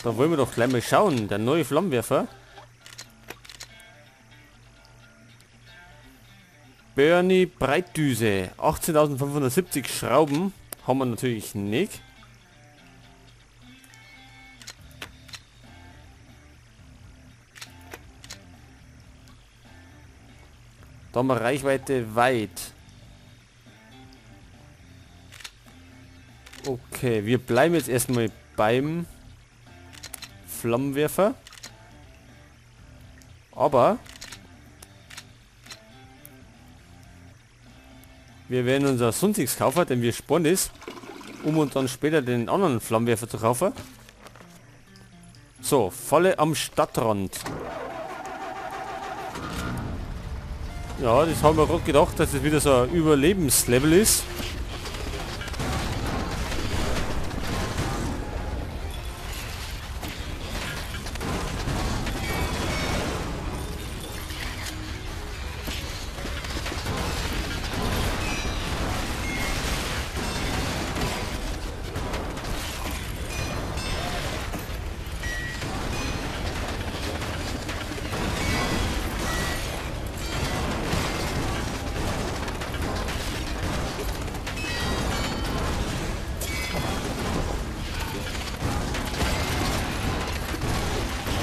Da wollen wir doch gleich mal schauen. Der neue Flammenwerfer. Bernie Breitdüse. 18.570 Schrauben. Haben wir natürlich nicht. Da haben wir Reichweite weit. Okay, wir bleiben jetzt erstmal beim Flammenwerfer. Aber wir werden unser Sonstiges kaufen, denn wir sparen es, um uns dann später den anderen Flammenwerfer zu kaufen. So, Falle am Stadtrand. Ja, das haben wir gerade gedacht, dass es wieder so ein Überlebenslevel ist.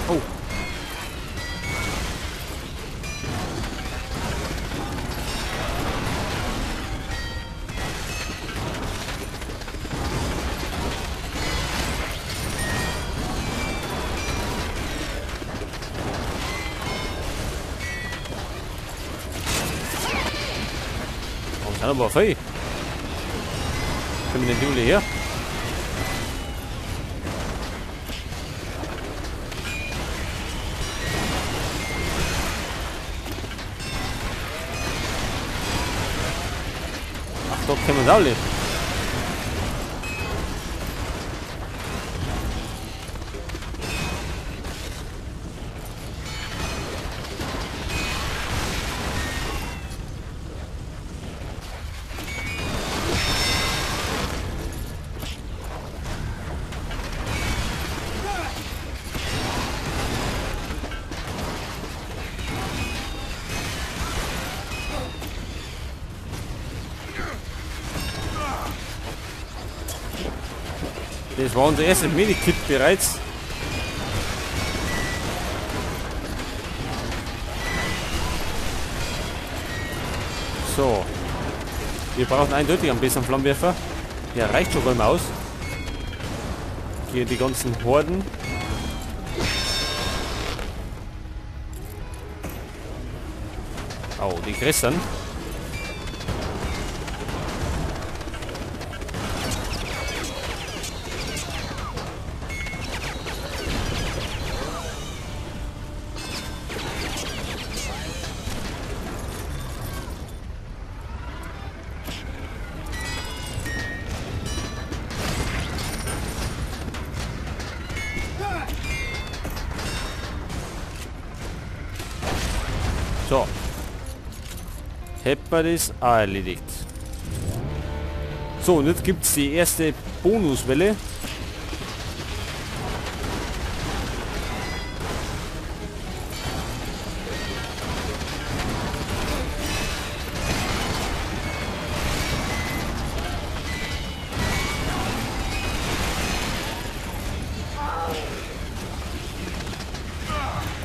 Oh. Oh, das ist aber viel. Können wir den Jule her? Ach, doch, können wir es auch nicht. Das war unser erstes Medikit bereits. So. Wir brauchen eindeutig einen besseren Flammenwerfer. Der reicht schon mal aus. Hier die ganzen Horden. Oh, die Gräsern. So. Hätten wir das auch erledigt. So, und jetzt gibt es die erste Bonuswelle.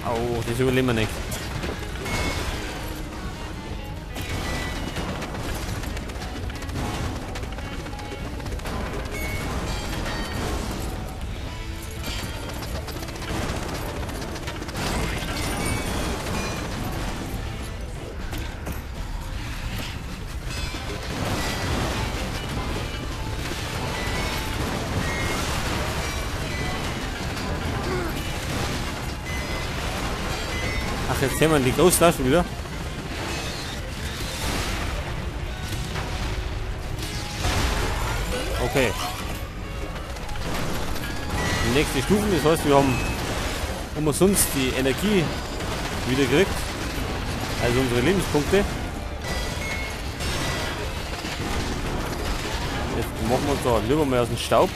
Oh, das überleben wir nicht. Ach, jetzt haben wir die Ghost da schon wieder. Okay. Die nächste Stufe, das heißt, wir haben umsonst die Energie wieder gekriegt. Also unsere Lebenspunkte. Jetzt machen wir uns da lieber mal aus dem Staub.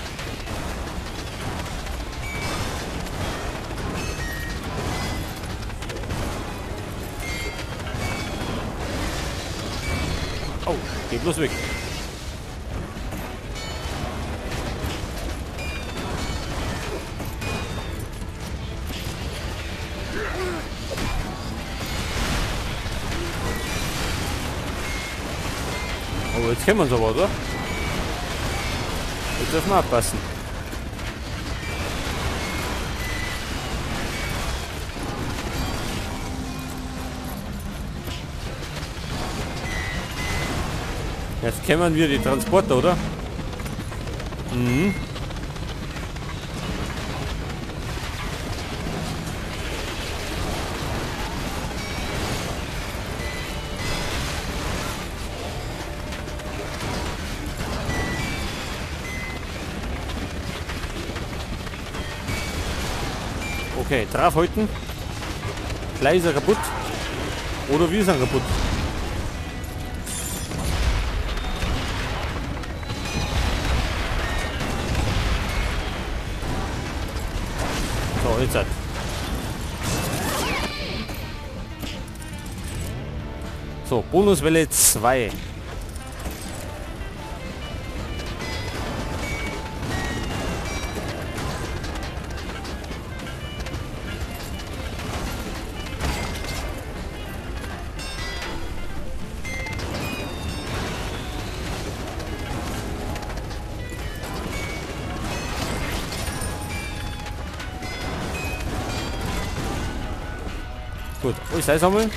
Geh bloß weg. Aber jetzt kennen wir uns aber, oder? Jetzt dürfen wir abpassen. Jetzt kennen wir die Transporter, oder? Mhm. Okay, draufhalten. Gleich ist er kaputt. Oder wir sind kaputt. So, jetzt halt. So, Bonuswelle 2. Gut, alles einsammeln.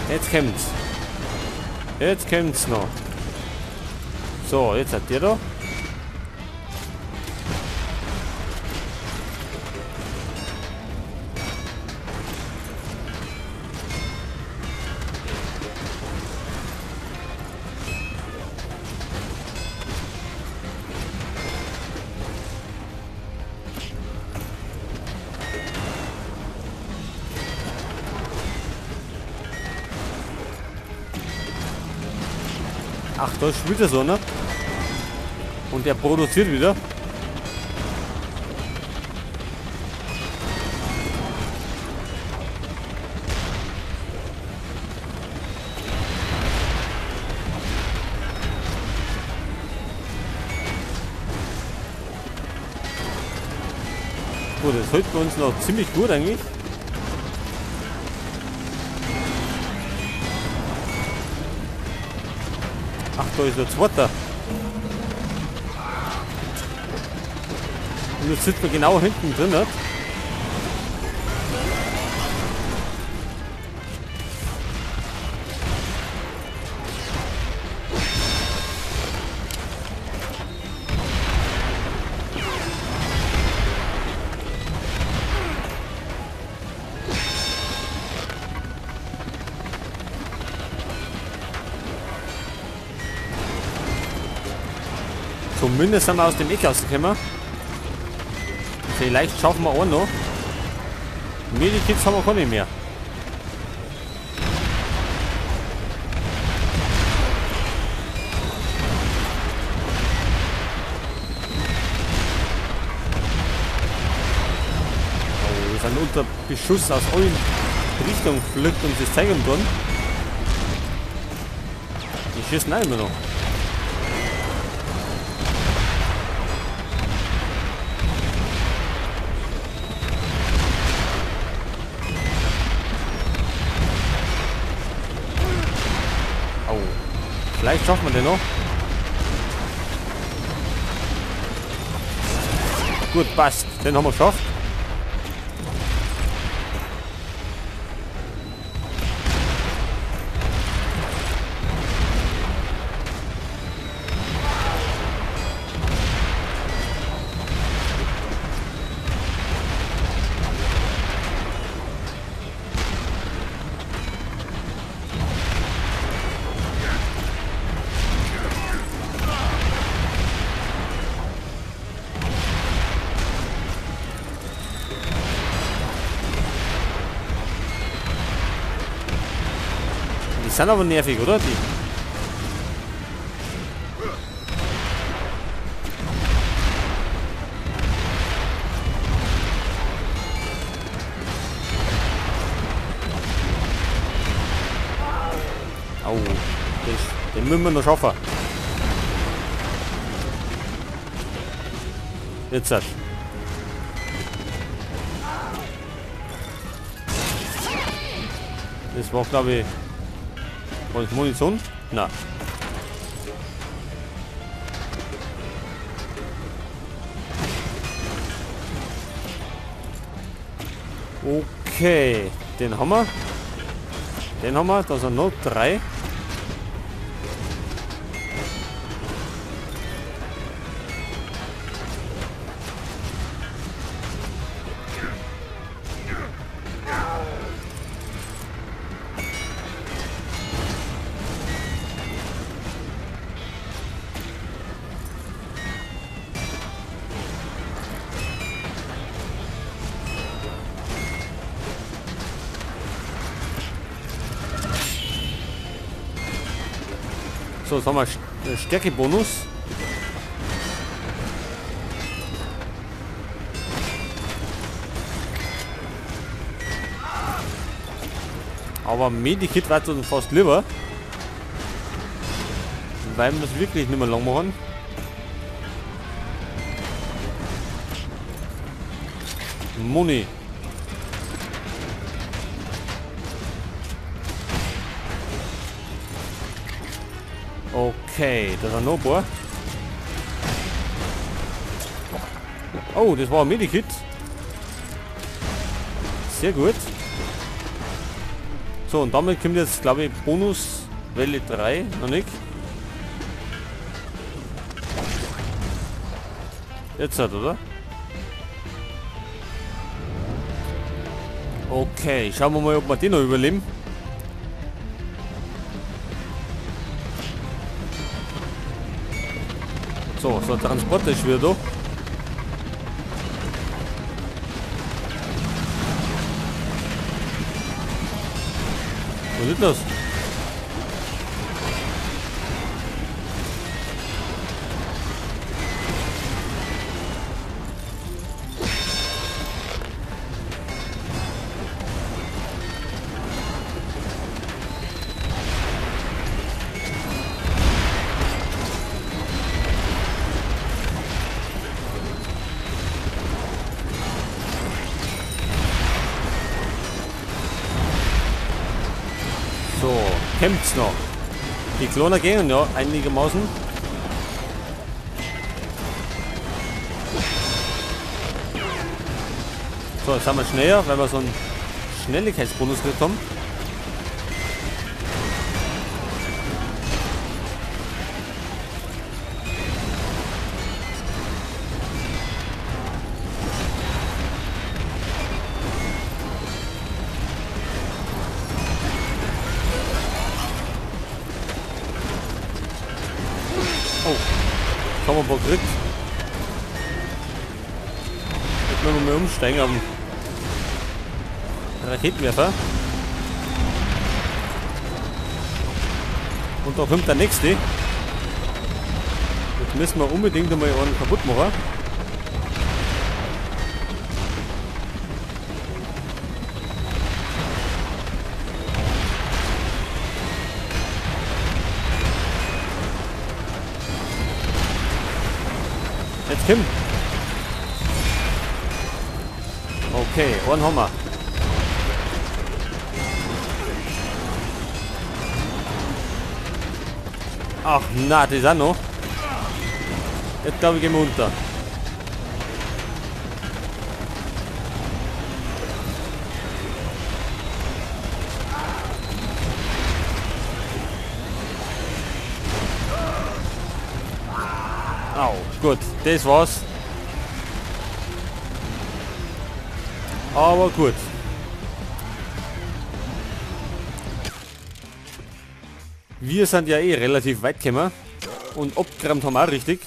Jetzt kommt's. Jetzt kommt's noch. So, jetzt hat der da. Ach, da ist wieder so, ne? Und der produziert wieder. Gut, das hält bei uns noch ziemlich gut eigentlich. Ach, da ist der zweite. Und jetzt sitzt man genau hinten drin, ne? Zumindest sind wir aus dem Eck rausgekommen. Vielleicht schaffen wir auch noch. Medikits haben wir gar nicht mehr. Oh, wir sind unter Beschuss aus allen Richtungen, fliegt uns das Zeug um dran. Die schießen auch immer noch. Vielleicht schaffen wir den noch. Gut, passt. Den haben wir geschafft. sind aber nervig, oder? Die. Au, den müssen wir noch schaffen. Jetzt halt. Das war, glaube ich... War das Munition? Na. Okay, den haben wir. Den haben wir, da sind noch 3. So, jetzt haben wir Stärkebonus. Aber Medikit war uns fast lieber. Weil wir es wirklich nicht mehr lang machen. Muni. Okay, da sind noch ein paar. Oh, das war ein Medikit. Sehr gut. So, und damit kommt jetzt, glaube ich, Bonus Welle 3. Noch nicht. Jetzt halt, oder? Okay, schauen wir mal, ob wir den noch überleben. So, so ein Transporter ist wieder da. Was ist das? So, kämpft's noch. Die Kloner gehen ja einigermaßen. So, jetzt sind wir schneller, weil wir so einen Schnelligkeitsbonus gekriegt haben. Oh, jetzt haben wir ein paar gekriegt. Jetzt müssen wir mal umsteigen auf den Raketenwerfer. Und da kommt der nächste. Jetzt müssen wir unbedingt einmal einen kaputt machen. Jetzt komm! Okay, einen haben wir. Ach na, das ist auch noch. Jetzt glaube ich, gehen wir unter. Au, gut, das war's. Aber gut. Wir sind ja eh relativ weit gekommen. Und abgeräumt haben wir auch richtig.